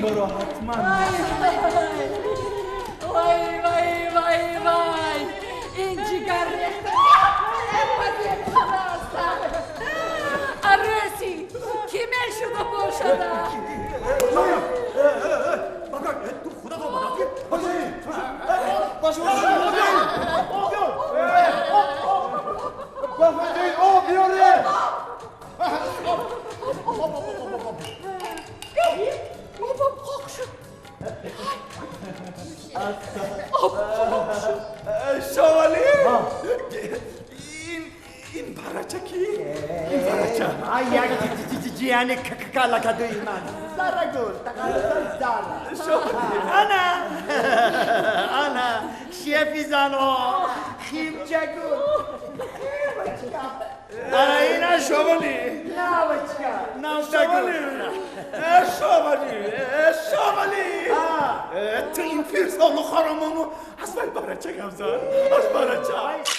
Инҷоро ҳатман. Вай, вай, вай, вай, ин ҷигар рехта шудааст. Арӯси кӣ мешуда бошада? Ту худато барафти. Об биёре. Обам қоқ шуд. Об қоқ шуд. Шовалӣ, ин барача ки? Ин барача як ҷияни калакадуи ман, Зарагул, тақаллусаш Зара. Ана, ана шефи занҳо, Химчагул. Ана ина. Шовалӣ. Навочка. Шовалӣ, Шовалӣ, Шовалӣ, ту ин пирсолу харомону аз вай барача гап зан, аз барача.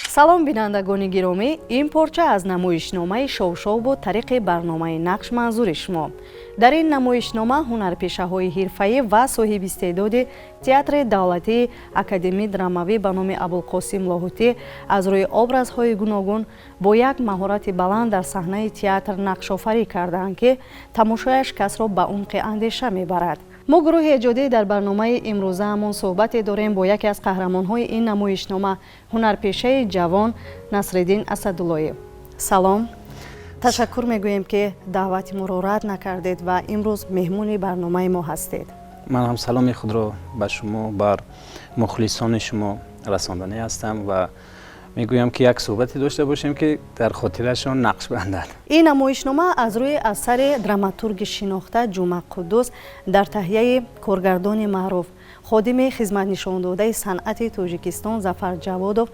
Салом, бинандагони гиромӣ! Ин порча аз намоишномаи «Шовшов» буд, тариқи барномаи «Нақш» манзури шумо. Дар ин намоишнома ҳунарпешаҳои ҳирфаӣ ва соҳибистеъдоди Театри давлатии академии драмавӣ ба номи Абулқосим Лоҳутӣ аз рӯи образҳои гуногун бо як маҳорати баланд дар саҳнаи театр нақшофарӣ кардаанд, ки тамошояш касро ба умқи андеша мебарад. Мо, гурӯҳи эҷодӣ, дар барномаи имрӯзаамон суҳбате дорем бо яке аз қаҳрамонҳои ин намоишнома, ҳунарпешаи ҷавон Насриддин Асадуллоев. Салом, ташаккур мегӯем, ки даъвати моро рад накардед ва имрӯз меҳмони барномаи мо ҳастед. Ман ҳам саломи худро ба шумо, бар мухлисони шумо расонданӣ ҳастам ва мегӯям, ки як суҳбате дошта бошем, ки дар хотирашон нақш бандад. Ин намоишнома аз рӯи асари драматурги шинохта Ҷума Қуддус дар таҳияи коргардони маъруф, ходими хизматнишондодаи санъати Тоҷикистон Зафар Ҷаводов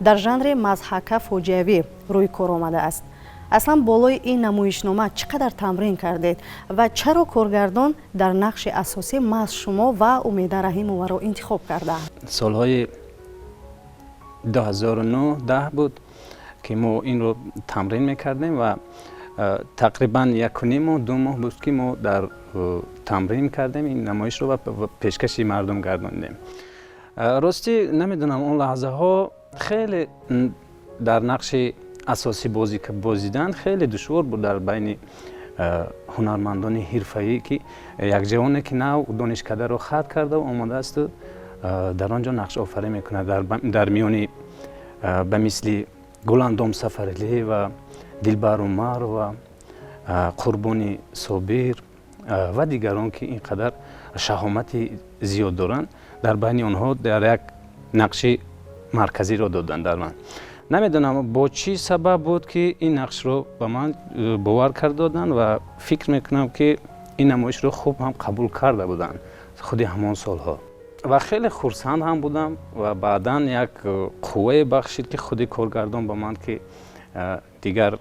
дар жанри мазҳака фоҷиавӣ рӯи кор омадааст. Аслан болои ин намоишнома чӣ қадар тамрин кардед ва чаро коргардон дар нақши асосӣ маҳз шумо ва Умеда Раҳимоваро интихоб кардаанд? Солҳои 2009 10 буд, ки мо инро тамрин мекардем ва тақрибан 1,5 моҳ, 2 моҳ буд, ки мо дар тамрин кардем ин намоишро ва пешкаши мардум гардондем. Ростӣ, намедонам, он лаҳзаҳо хеле дар нақши асосӣ бозидан хеле душвор буд дар байни ҳунармандони ҳирфаӣ, ки як ҷавоне, ки нав донишкадаро хат карда омодаасту дар он ҷо нақшофарӣ мекунад дар миёни ба мисли Гуландом Сафаралӣ ва Дилбар Умарова, Қурбони Собир ва дигарон, ки ин қадар шаҳомати зиёд доранд, дар байни онҳо дар як нақши марказиро доданд дар ман. Намедонам, бо чӣ сабаб буд, ки ин нақшро ба ман бовар кард доданд ва фикр мекунам, ки ин намоишро хуб ҳам қабул карда буданд худи ҳамон солҳо ва хеле хурсанд ҳам будам. Ва баъдан як қуввае бахшид, ки худи коргардон ба ман, ки дигар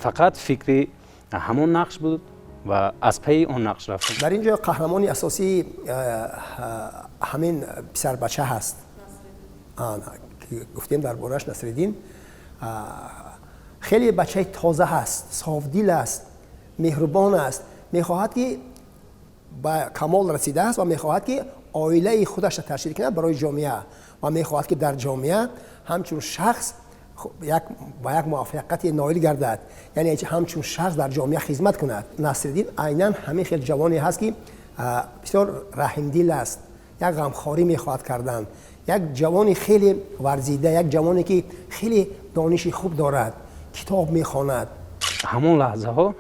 фақат фикри ҳамон нақш буд ва аз пайи он нақш рафтам. Дар ин ҷо қаҳрамони асосии ҳамин писарбача ҳаст, ки гуфтем дар борааш, Насриддин. Хеле бачаи тоза ҳаст, софдил аст, меҳрубон аст, мехоҳад, ки ба камол расидааст ва мехоҳад, ки оилаи худашро ташкил кунад барои ҷомеа ва мехоҳад, ки дар ҷомеа ҳамчун шахс ба як муваффақияте ноил гардад, яъне ҳамчун шахс дар ҷомеа хизмат кунад. Насриддин айнан ҳамин хел ҷавоне ҳаст, ки бисёр раҳимдил аст, як ғамхорӣ мехоҳад кардан, як ҷавони хеле варзида, як ҷавоне, ки хеле дониши хуб дорад, китоб мехонад. Ҳамон лаҳзаҳо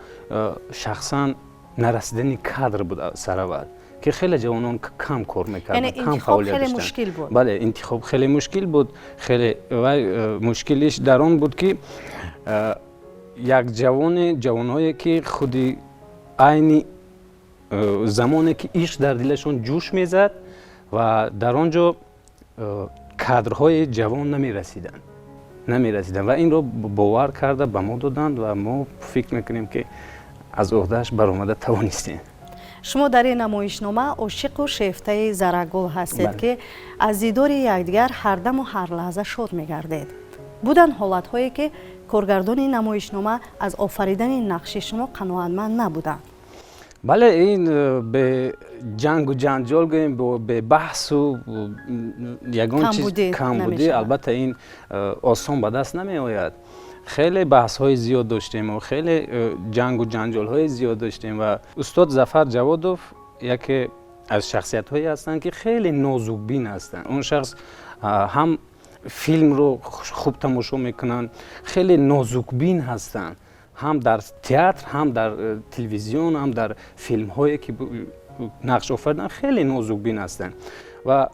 шахсан нарасидани кадр буд сараввал, ки хеле ҷавонон кам кор мекарданд, кам фаъолият доштанд. Бале, интихоб хеле мушкил буд, хеле. Вай мушкилиш дар он буд, ки як ҷавоне, ҷавонҳое, ки худи айни замоне, ки ишқ дар дилашон ҷӯш мезад ва дар он ҷо кадрҳои ҷавон намерасиданд ва инро бовар карда ба мо доданд ва мо фикр мекунем, ки аз уҳдааш баромада тавонистем. Шумо дар ин намоишнома ошиқу шефтаи Зарагул ҳастед, ки аз дидори якдигар ҳардаму ҳар лаҳза шод мегардед. Буданд ҳолатҳое, ки коргардони намоишнома аз офаридани нақши шумо қаноатманд набуданд? Бале, ин бе ҷангу ҷанҷол гӯем, бе баҳсу ягон чиз камбудӣ албатта ин осон ба даст намеояд. Хеле баҳсҳои зиёд доштему, хеле ҷангу ҷанҷолҳои зиёд доштем ва устод Зафар Ҷаводов яке аз шахсиятҳое ҳастанд, ки хеле нозукбин ҳастанд. Он шахс ҳам филмро хуб тамошо мекунанд, хеле нозукбин ҳастанд, ҳам дар театр, ҳам дар телевизион, ҳам дар филмҳое ки нақш офариданд, хеле нозукбин ҳастанд. Ва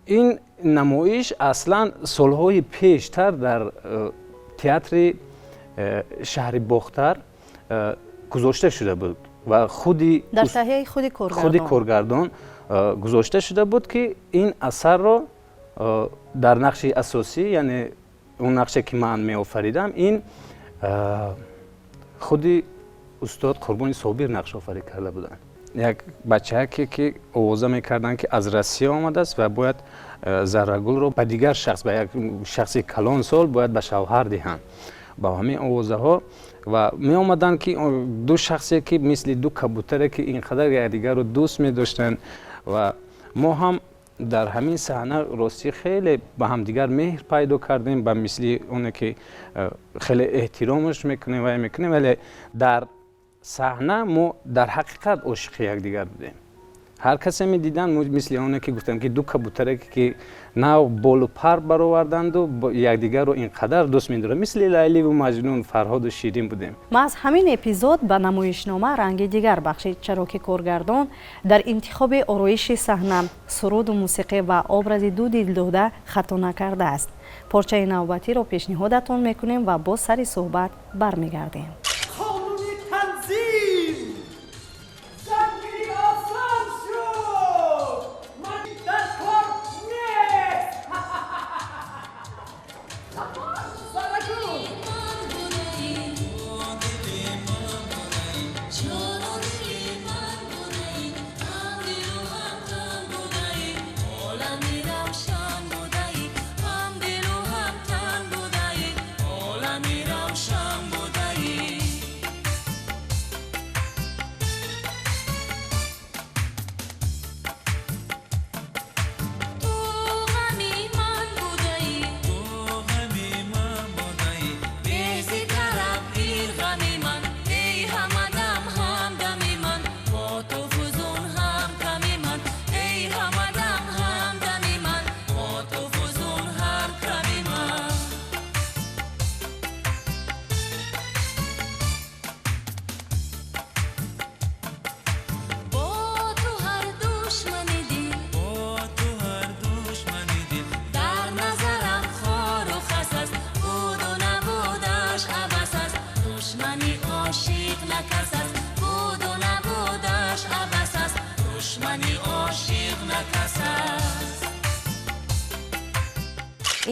ин намоиш аслан солҳои пештар дар театри шаҳри Бохтар гузошта шуда буд ва худи дар таҳияи худи коргардон гузошта шуда буд, ки ин асарро дар нақши асосӣ, яъне он нақше ки ман меофаридам, ин худи устод Қурбони Собир нақшофарӣ карда буданд. Як бачаке ки овоза мекарданд, ки аз Россия омадааст ва бояд Заррагулро ба дигар шахс, ба як шахси калонсол бояд ба шавҳар диҳанд. Ба ҳамин овозаҳо ва меомаданд, ки ду шахсе ки мисли ду кабутаре ки ин қадар якдигарро дӯст медоштанд ва мо ҳам дар ҳамин саҳна ростӣ хеле ба ҳамдигар меҳр пайдо кардем, ба мисли оне ки хеле эҳтиромаш мекунем ва мекунем, вале дар саҳна мо дар ҳақиқат ошиқи якдигар будем. Ҳар касе медиданд, мисли оне ки гуфтам, ки ду кабутаре ки нав болу пар бароварданду якдигарро ин қадар дӯст медоранд, мисли Лайливу Маҷнун, Фарҳоду Ширин будем. Маҳз ҳамин эпизод ба намоишнома ранги дигар бахшид, чаро ки коргардон дар интихоби ороиши саҳна, суруду мусиқӣ ва образи ду дилдода хато накардааст. Порчаи навбатиро пешниҳодатон мекунем ва боз сари суҳбат бармегардем.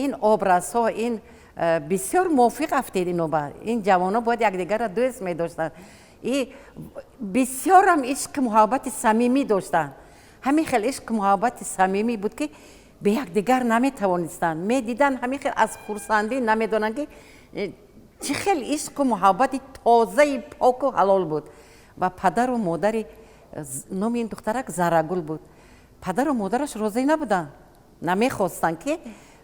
Ин образҳо ин бисёр мувофиқ афтед. Ин ҷавонҳо бояд якдигарро дӯст медоштанд. И бисёрам ишқи муҳаббати самимӣ доштанд. Ҳамин хел ишқи муҳаббати самимӣ буд, ки бе якдигар наметавонистанд. Медиданд, ҳамин хел аз хурсандӣ намедонанд, ки чӣ хел ишқу муҳаббати тозаи поку ҳалол буд. Ва падару модари номи ин духтарак Заррагул буд. Падару модараш розӣ набуданд, намехостанд, ки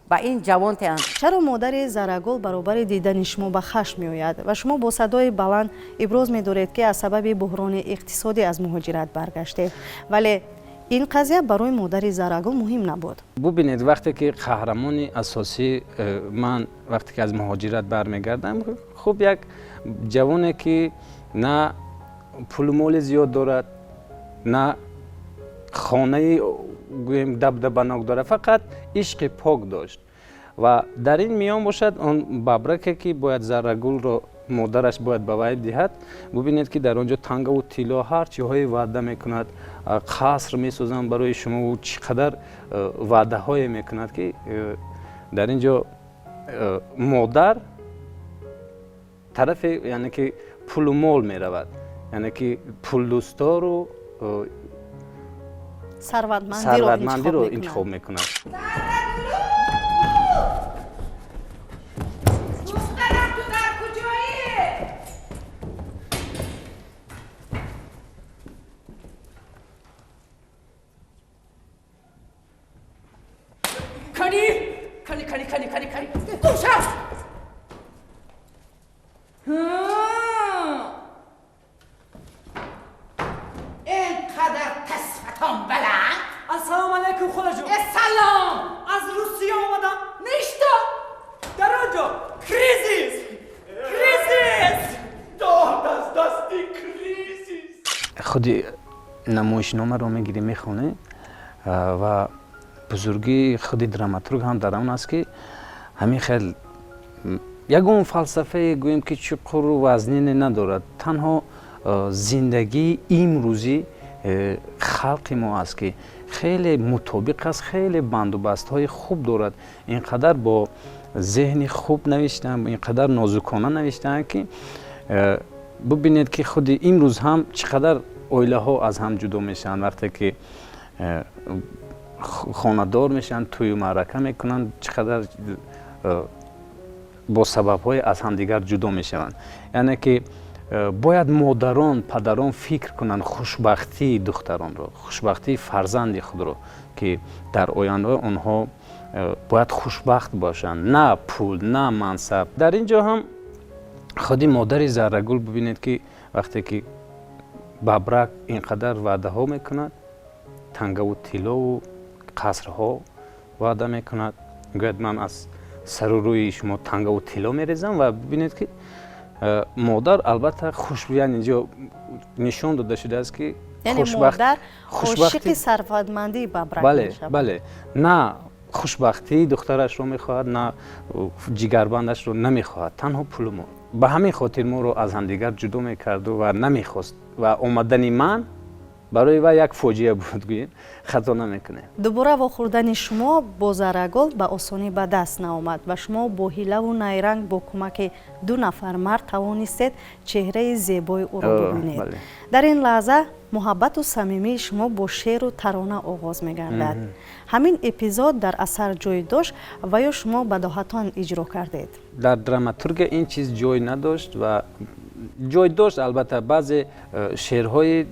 ба ин ҷавон теҳанд. Чаро модари Заррагул баробари дидани шумо ба хашм меояд ва шумо бо садои баланд иброз медоред, ки аз сабаби буҳрони иқтисодӣ аз муҳоҷират баргаштед, вале ин қазия барои модари Заррагул муҳим набуд? Бубинед, вақте ки қаҳрамони асосӣ ман вақте ки аз муҳоҷират бармегардам, хуб, як ҷавоне ки на пулу моли зиёд дорад, на хонаи гӯем дабдабанок дорад, фақат ишқи пок дошт. Ва дар ин миён бошад он бабраке ки бояд Заррагулро модараш бояд ба вай диҳад. Бубинед, ки дар он ҷо тангаву тилло, ҳар чиҳое ваъда мекунад, қаср месозам барои шумо, чӣ қадар ваъдаҳое мекунад, ки дар ин ҷо модар тарафе, яъне ки пулу мол меравад, яъне ки пулдӯстору сарватмандиро интихоб мекунад. гуманитарӣ карӣ. Гум шав! Инқадар тасфатон баланд. Ассалому алайкум, холаҷон. Салом. Аз Русия омадам. Ништо. Дар он ҷо кризис, кризис. Дод аз дасти кризис. Худи намоишномаро мегирӣ, мехонӣ ва бузургии худи драматург ҳам дар он аст, ки ҳамин хел ягон фалсафае, гӯем ки, чуқуру вазнине надорад. Танҳо зиндагии имрӯзӣ халқи мо аст, ки хеле мутобиқ аст, хеле бандубастҳои хуб дорад. Ин қадар бо зеҳни хуб навиштаанд, ин қадар нозукона навиштаанд, ки бубинед, ки худи имрӯз ҳам чӣ қадар оилаҳо аз ҳам ҷудо мешаванд, вақте ки хонадор мешаванд, тӯю маърака мекунанд, чӣ қадар бо сабабҳое аз ҳамдигар ҷудо мешаванд. Яъне ки бояд модарон, падарон фикр кунанд хушбахтии духтаронро, хушбахтии фарзанди худро, ки дар оянда онҳо бояд хушбахт бошанд, на пул, на мансаб. Дар ин ҷо ҳам худи модари Заррагул, бибинед, ки вақте ки Бабрак ин қадар ваъдаҳо мекунад, тангаву тиллову қасрҳо ваъда мекунад, мегӯяд, ман аз сару рӯи шумо тангаву тилло мерезам. Ва бибинед, ки модар албатта хуш, яъне инҷо нишон дода шудааст, ки яъне модар ошиқи сарватмандии Бабрак. Бале, бале, на хушбахтии духтарашро мехоҳад, на ҷигарбандашро намехоҳад, танҳо пулу мол. Ба ҳамин хотир моро аз ҳамдигар ҷудо мекарду ва намехост, ва омадани ман барои вай як фоҷиа буд, гӯем, хато намекунем. Дубора вохӯрдани шумо бо Заррагул ба осонӣ ба даст наомад ва шумо бо ҳилаву найранг, бо кӯмаки ду нафар мард тавонистед чеҳраи зебои ӯро бибинед. Дар ин лаҳза муҳаббату самимии шумо бо шеъру тарона оғоз мегардад. Ҳамин эпизод дар асар ҷой дошт ва ё шумо бадоҳатон иҷро кардед? Дар драматургия ин чиз ҷой надошт ва ҷой дошт, албатта, баъзе шеърҳои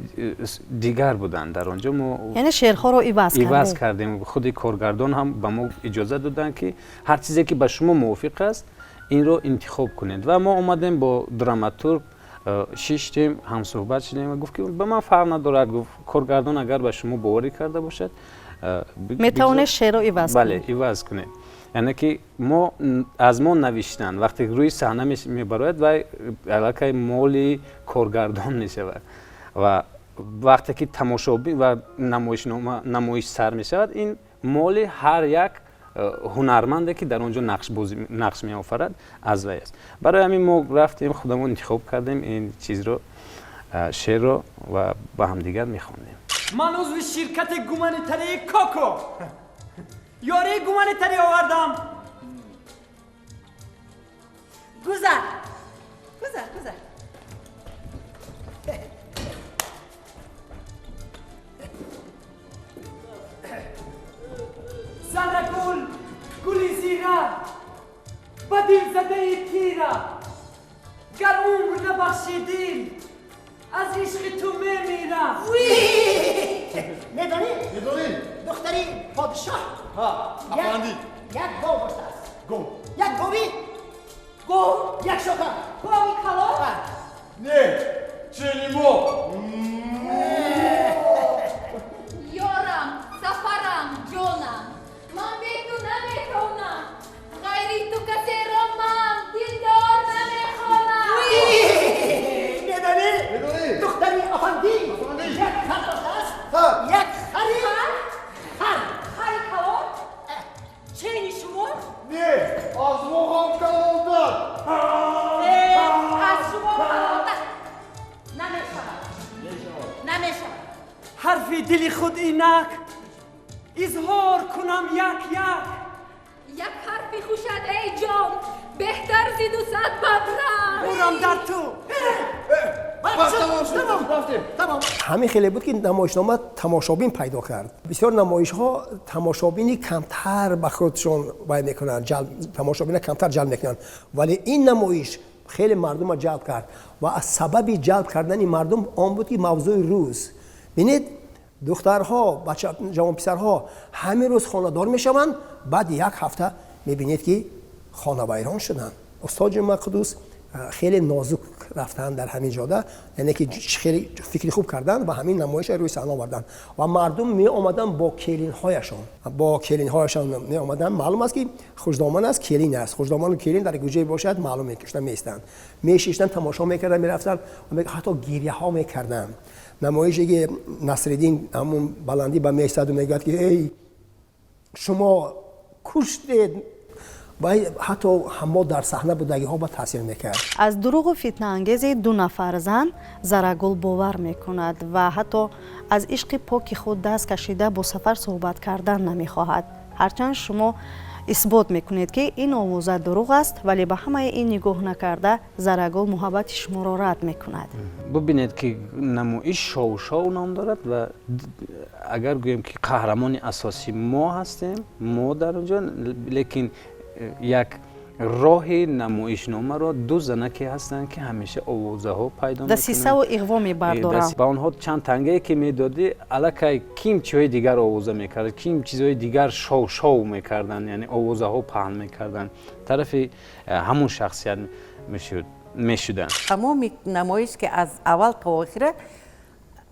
дигар буданд дар он ҷо. Мо яъне шеърҳоро иваз иваз кардем. Худи коргардон ҳам ба мо иҷозат доданд, ки ҳар чизе ки ба шумо мувофиқ аст, инро интихоб кунед. Ва мо омадем, бо драматург шиштем, ҳамсӯҳбат шудем ва гуфт, ки ба ман фарқ надорад, гуфт коргардон, агар ба шумо боварӣ карда бошад, метавонед шеърро иваз. Бале, иваз кунед. Яъне ки мо аз мо навиштан, вақте рӯи саҳна мебарояд, вай аллакай моли коргардон мешавад. Ва вақте ки тамошобин ва намоишнома, намоиш сар мешавад, ин моли ҳар як ҳунарманде, ки дар он ҷо нақш меофарад, аз вай аст. Барои ҳамин мо рафтем, худамон интихоб кардем ин чизро, шеърро, ва ба ҳамдигар мехондем. Ман узви ширкати гуманитарии Коко ёрии гуманитарӣ овардам. Гузар, гузар, гузар. Заррагул, гули зира, ба дилзадаи тира, гар умр набахши дил, аз ишқи ту мемирам. Медонӣ, духтари подшоҳ як гов доштааст, як гови гов, як шоха. Гови калон? Не, челимо. Ёрам, сафарам, ҷонам, ман бе ту наметавонам, ғайри ту касеро ман дилдор намехонам. Медонӣ, духтари афандӣ як хар доштааст, як хари хар. Хари калон? Чени шумо? Не, аз мо ҳам калонтар. Аз шумо калонтар намешавад, намешавад. Ҳарфи дили худ инак изҳор кунам як як. Як ҳарфи хушат, эй ҷон, беҳтар зи 200 бабрак. Бурам дар ту. Ҳамин хеле буд, ки намоишнома тамошобин пайдо кард. Бисёр намоишҳо тамошобини камтар ба худшон вай мекунанд, тамошобина камтар ҷалб мекунанд, вале ин намоиш хеле мардумро ҷалб кард. Ва аз сабаби ҷалб кардани мардум он буд, ки мавзӯи рӯз, бинед, духтарҳо, ҷавонписарҳо ҳамин рӯз хонадор мешаванд, баъд як ҳафта Мебинед ки хонавайрон шуданд. Устод Ҷумъақуддус хеле нозук рафтанд дар ҳамин ҷода, яъне ки хеле фикри хуб карданд ва ҳамин намоишро рӯи саҳна оварданд ва мардум меомаданд бо келинҳояшон меомаданд. Маълум аст ки хушдоман аст, келин аст. Хушдоману келин дар куҷое бошад маълум мекушта меистанд, мешиштанд, тамошо мекарданд, мерафтанд, ҳатто гиряҳо мекарданд. Намоише ки Насриддин ҳамун баландӣ ба меистаду мегӯяд ки эй шумо куштед, ва ҳатто ҳамо дар саҳна будагиҳо ба таъсир мекард. Аз дурӯғу фитнаангези ду нафар зан Зарагул бовар мекунад ва ҳатто аз ишқи поки худ даст кашида бо Сафар суҳбат кардан намехоҳад. Ҳарчанд шумо исбот мекунед ки ин овоза дурӯғ аст, вале ба ҳамаи ин нигоҳ накарда Зарагул муҳаббати шуморо рад мекунад. Бубинед ки намоиш шоу-шоу ном дорад ва агар гӯем ки қаҳрамони асосӣ мо ҳастем, мо дар он ҷо, лекин як роҳи намоишномаро ду занаке ҳастанд ки ҳамеша овозаҳо пайдо мекунанд, дасисаву иғво мебардоранд. Ба онҳо чанд тангае ки медодӣ, аллакай ким чизҳои дигар овоза мекард, ким чизҳои дигар шоу-шоу мекарданд, яъне овозаҳо паҳн мекарданд, тарафи ҳамун шахсият мешуданд. Тамоми намоиш ки аз аввал то охира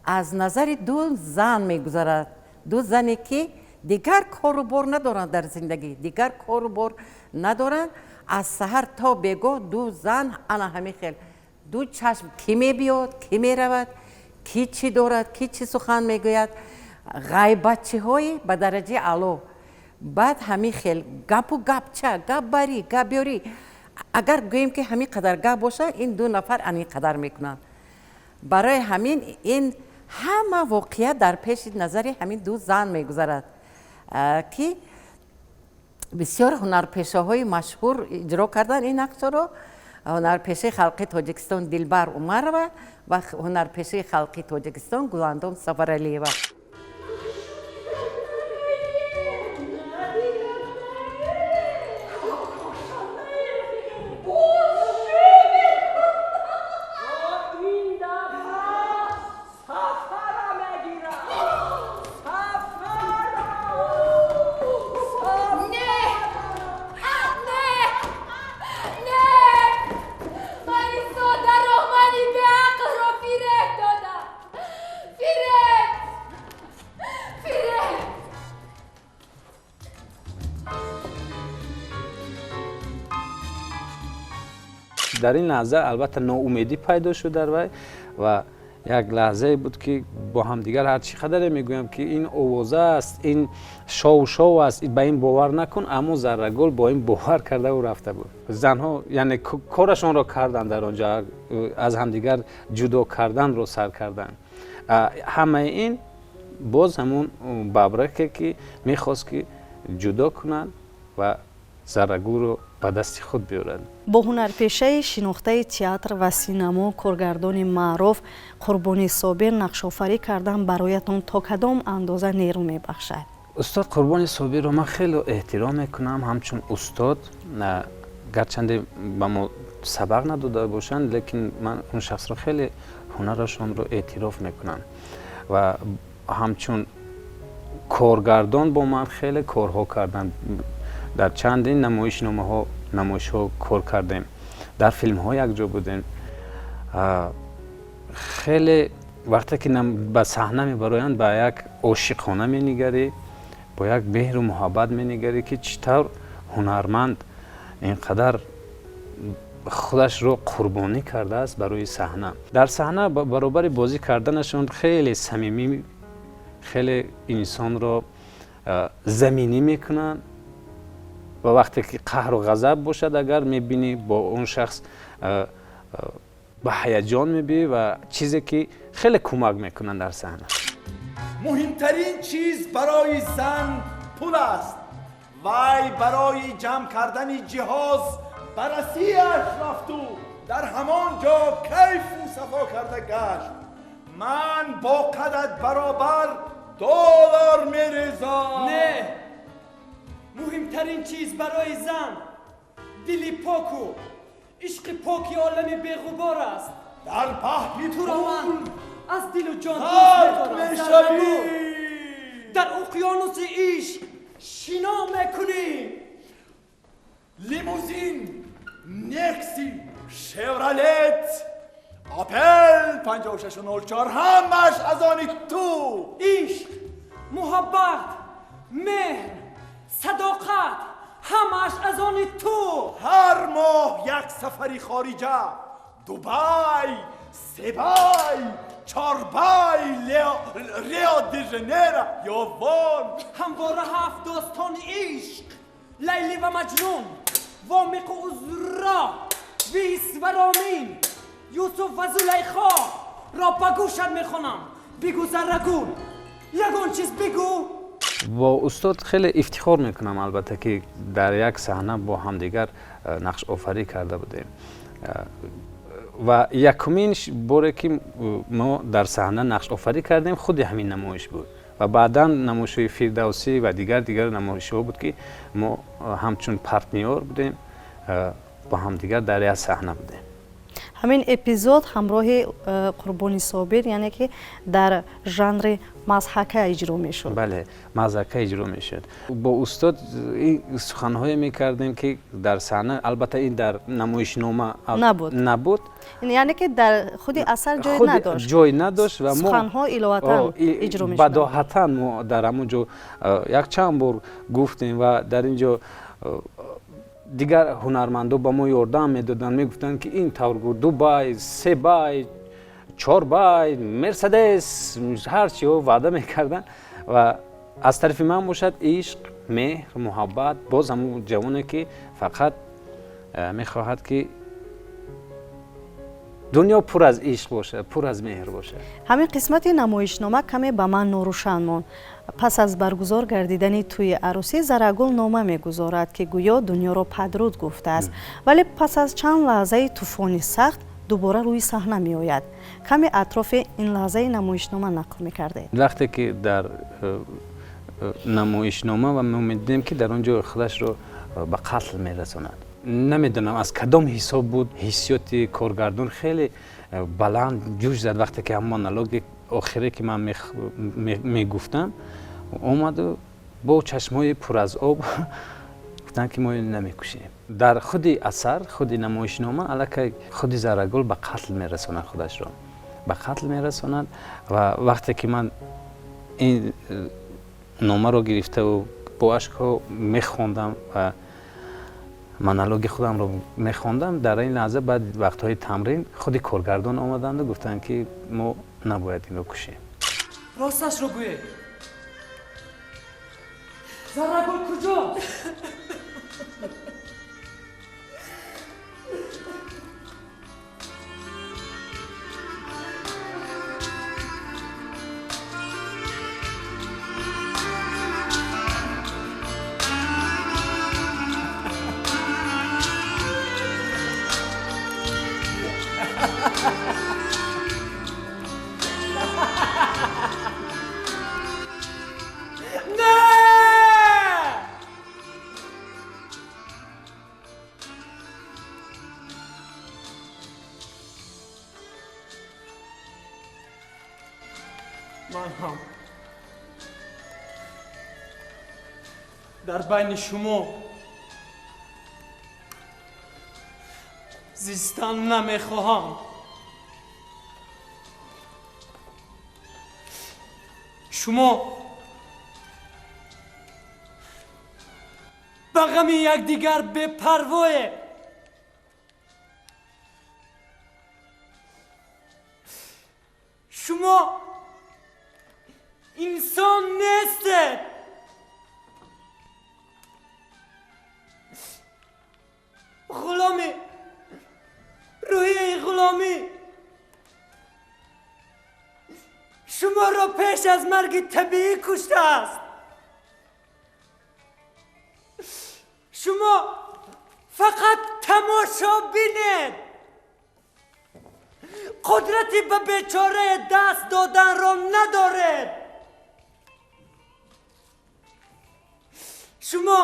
аз назари ду зан мегузарад, ду зане ки дигар кору бор надоранд дар зиндагӣ, дигар кору бор надоранд. Аз саҳар то бегоҳ ду зан ана ҳамин хел ду чашм, ки мебиёд, ки меравад, ки чӣ дорад, ки чӣ сухан мегӯяд, ғайбатчиҳои ба дараҷаи аъло. Баъд ҳамин хел гапу гапча, гап барӣ, гап биёрӣ. Агар гӯем ки ҳамин қадар гап боша, ин ду нафар ани қадар мекунанд. Барои ҳамин ин ҳама воқеа дар пеши назари ҳамин ду зан мегузарад ки бисёр ҳунарпешаҳои машҳур иҷро карданд ин нақшро. Ҳунарпешаи халқи Тоҷикистон Дилбар Умарова ва ҳунарпешаи халқи Тоҷикистон Гуландом Сафаралиева. Дар ин лаҳза албатта ноумедӣ пайдо шуд дар вай ва як лаҳзае буд ки бо ҳамдигар ҳар чӣ қадаре мегӯям ки ин овоза аст, ин шоу-шоу аст, ба ин бовар накун, аммо Заррагул бо ин бовар кардаву рафта буд. Занҳо яъне корашонро карданд дар он ҷо, аз ҳамдигар ҷудо карданро сар карданд. Ҳамаи ин боз ҳамун бабраке ки мехост ки ҷудо кунанд ва Заррагулро ба дасти худ биёрад. Бо ҳунарпешаи шинохтаи театр ва синамо, коргардони маъруф Қурбони Собир нақшофарӣ кардан бароятон то кадом андоза нерӯ мебахшад? Устод Қурбони Собирро ман хеле эҳтиром мекунам ҳамчун устод, гарчанде ба мо сабақ надода бошанд, лекин ман он шахсро хеле ҳунарашонро эътироф мекунам ва ҳамчун коргардон бо ман хеле корҳо карданд. Дар чандин намоишномаҳо, намоишҳо кор кардем, дар филмҳо якҷо будем. Хеле вақте ки ба саҳна мебароянд, ба як ошиқона менигарӣ, бо як меҳру муҳаббат менигарӣ ки чӣ тавр ҳунарманд ин қадар худашро қурбонӣ кардааст барои саҳна. Дар саҳна баробари бозӣ карданашон хеле самимӣ, хеле инсонро заминӣ мекунанд ва вақте ки қаҳру ғазаб бошад, агар мебинӣ бо он шахс ба ҳаяҷон мебиӣ ва чизе ки хеле кӯмак мекунанд дар саҳна. Муҳимтарин чиз барои зан пул аст. Вай барои ҷамъ кардани ҷиҳоз ба Россияш рафту дар ҳамон ҷо кайфу сафо карда гашт. Ман бо қадат баробар доллар мерезам. Не, муҳимтарин чиз барои зан дили поку ишқи поки олами беғубор аст. Дар баҳри туро ман аз дилу ҷон ғарқ дӯст медорам. мешавӣ. Дар уқёнуси ишқ шино мекунӣ. Лимузин, Некси, Шевролет, Опел 5604 ҳамаш аз они ту. Ишқ, муҳаббат, меҳр, садоқат ҳамаш аз они ту. Ҳар моҳ як сафари хориҷа, Дубай, Себай, Чорбай, Рио де Жанейро, Ёвон. Ҳамвора ҳафт достони ишқ, Лайли ва Маҷнун, Вомиқу Узро, Вис ва Ромин, Юсуф ва Зулайхо ро ба гӯшат мехонам. Бигӯ, Заррагул, ягон чиз бигӯ. Бо устод хеле ифтихор мекунам, албатта, ки дар як саҳна бо ҳамдигар нақшофарӣ карда будем. Ва якумин боре ки мо дар саҳна нақшофарӣ кардем, худи ҳамин намоиш буд. Ва баъдан намоишҳои Фирдавсӣ ва дигар намоишҳо буд, ки мо ҳамчун партнёр будем, бо ҳамдигар дар як саҳна будем. Ҳамин эпизод ҳамроҳи Қурбони Собир, яъне ки дар жанри мазҳака иҷро мешуд. Бале, мазҳака иҷро мешуд. Бо устод ин суханҳое мекардем, ки дар саҳна, албатта, ин дар намоишнома набуд, набуд, яъне ки дар худи асар ҷой надошт, ҷой надошт ва мо суханҳо иловатан иҷро мешуданд. Бадоҳатан мо дар ҳамон ҷо якчанд бор гуфтем ва дар ин ҷо дигар ҳунармандо ба мо ёрдам медоданд, мегуфтанд, ки ин тавр гу, Дубай, Себай, Чорбай, Мерседес, ҳарчиҳо ваъда мекарданд. Ва аз тарафи ман бошад, ишқ, меҳр, муҳаббат, боз ҳамун ҷавоне, ки фақат мехоҳад, ки дунё пур аз ишқ бошад, пур аз меҳр бошад. Ҳамин қисмати намоишнома каме ба ман норӯшан монд. Пас аз баргузор гардидани тӯи арӯсӣ Зарагул нома мегузорад, ки гӯё дунёро падруд гуфтааст, вале пас аз чанд лаҳзаи тӯфони сахт дубора рӯи саҳна меояд. Каме атрофи ин лаҳзаи намоишнома нақл мекардед. Вақте ки дар намоишнома ва мо медидем, ки дар он ҷо худашро ба қатл мерасонад, намедонам аз кадом ҳисоб буд, ҳиссиёти коргардон хеле баланд ҷӯш зад. Вақте ки ҳамон монологи охире, ки ман мегуфтам, омаду бо чашмҳои пур аз об гуфтанд, ки мо намекушем. Дар худи асар, худи намоишнома, аллакай худи Заррагул ба қатл мерасонад, худашро ба қатл мерасонад. Ва вақте ки ман ин номаро гирифтаву бо ашкҳо мехондам ва монологи худамро мехондам, дар ин лаҳза баъд вақтҳои тамрин худи коргардон омаданду гуфтанд, ки мо набояд инро кушем. Росташро гӯед, Заррагул куҷост? Не! Ман ҳам дар байни шумо зистан намехоҳам. Шумо ба ғами якдигар бепарвоед. Шумо инсон нестед. Ғуломи рӯҳияи ғуломӣ шуморо пеш аз марги табиӣ куштааст. Шумо фақат тамошо бинед. Қудрати ба бечорае даст доданро надоред. Шумо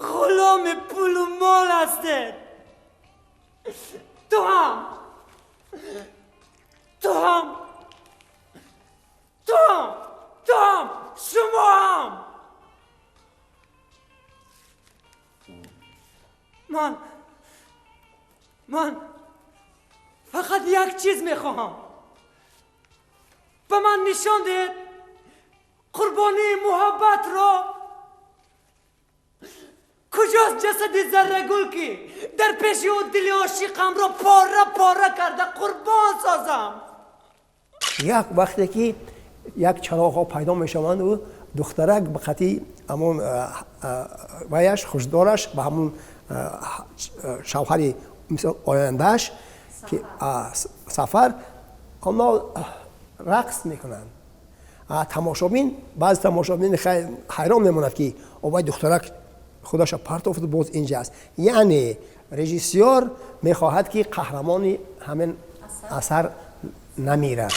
ғуломи пулу мол ҳастед. Ту ҳам, ту ҳам, ту ҳам, ту Шумо ҳам. Ман фақат як чиз мехоҳам. Ба ман нишон диҳед қурбонии муҳаббатро. Куҷост ҷасади Заррагул, ки дар пеши ӯ дили ошиқамро пора пора карда қурбон созам? Як вақте ки як чароғҳо пайдо мешаванд, ӯ духтарак ба қати ҳамон ваяш, хушдораш, ба ҳамон шавҳари ояндааш, ки Сафар, онҳо рақс мекунанд. Тамошобин, баъзе тамошобин ҳайрон мемонад, ки овай духтарак худаша партофт, боз инҷа аст. Яъне режиссёр мехоҳад, ки қаҳрамони ҳамин асар намирад.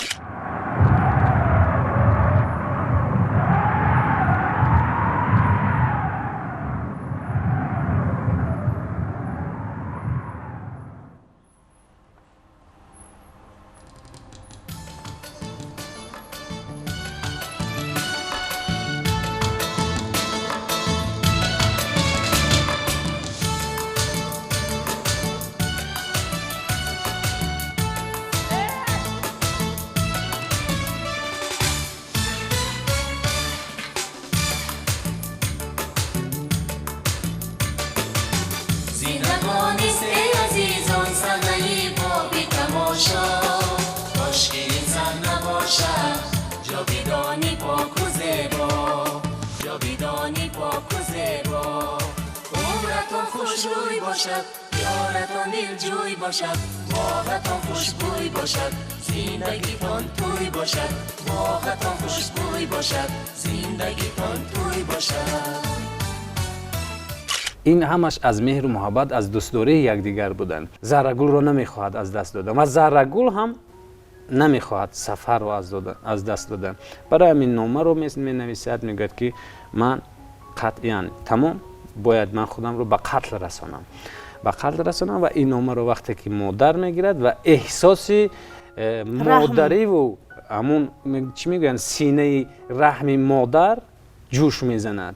Ин ҳамаш аз меҳру муҳаббат, аз дӯстдории якдигар буданд. Заррагулро намехоҳад аз даст додан ва Заррагул ҳам намехоҳад Сафарро аз даст додан. Барои ҳамин номаро менависад, мегӯяд, ки ман қатъиян тамом бояд ман худамро ба қатл расонам, ба қатл расонам. Ва ин номаро вақте ки модар мегирад ва эҳсоси модариву ҳамун чӣ мегӯянд, синаи раҳми модар ҷӯш мезанад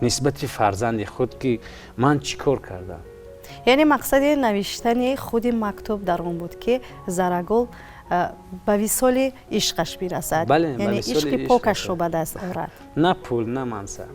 нисбати фарзанди худ, ки ман чӣ кор кардам. Яъне мақсади навиштани худи мактуб дар он буд, ки Заррагул ба висоли ишқаш бирасад, яъне ишқи покашро ба даст орад. На пул, на мансаб.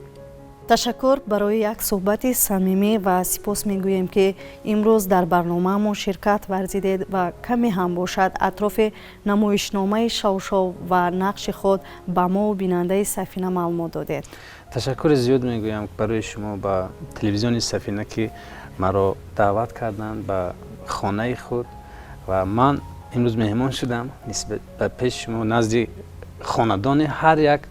Ташаккур барои як суҳбати самимӣ ва сипос мегӯем, ки имрӯз дар барномаамон ширкат варзидед ва каме ҳам бошад атрофи намоишномаи Шовшов ва нақши худ ба мо бинандаи Сафина маълумот додед. Ташаккури зиёд мегӯям барои шумо, ба телевизиони Сафина, ки маро даъват карданд ба хонаи худ ва ман имрӯз меҳмон шудам нисбат ба пеши шумо, назди хонадони ҳар як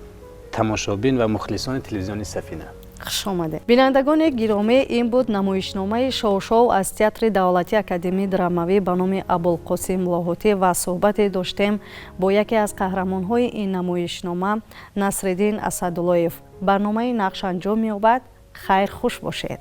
тамошобин ва мухлисони телевизиони Сафина. Хуш омадед. Бинандагони гиромӣ, ин буд намоишномаи Шовшов аз Театри давлатии академии драмавӣ ба номи Абулқосим Лоҳутӣ ва суҳбате доштем бо яке аз қаҳрамонҳои ин намоишнома, Насриддин Асадуллоев. Барномаи Нақш анҷом меёбад. Хайр, хуш бошед.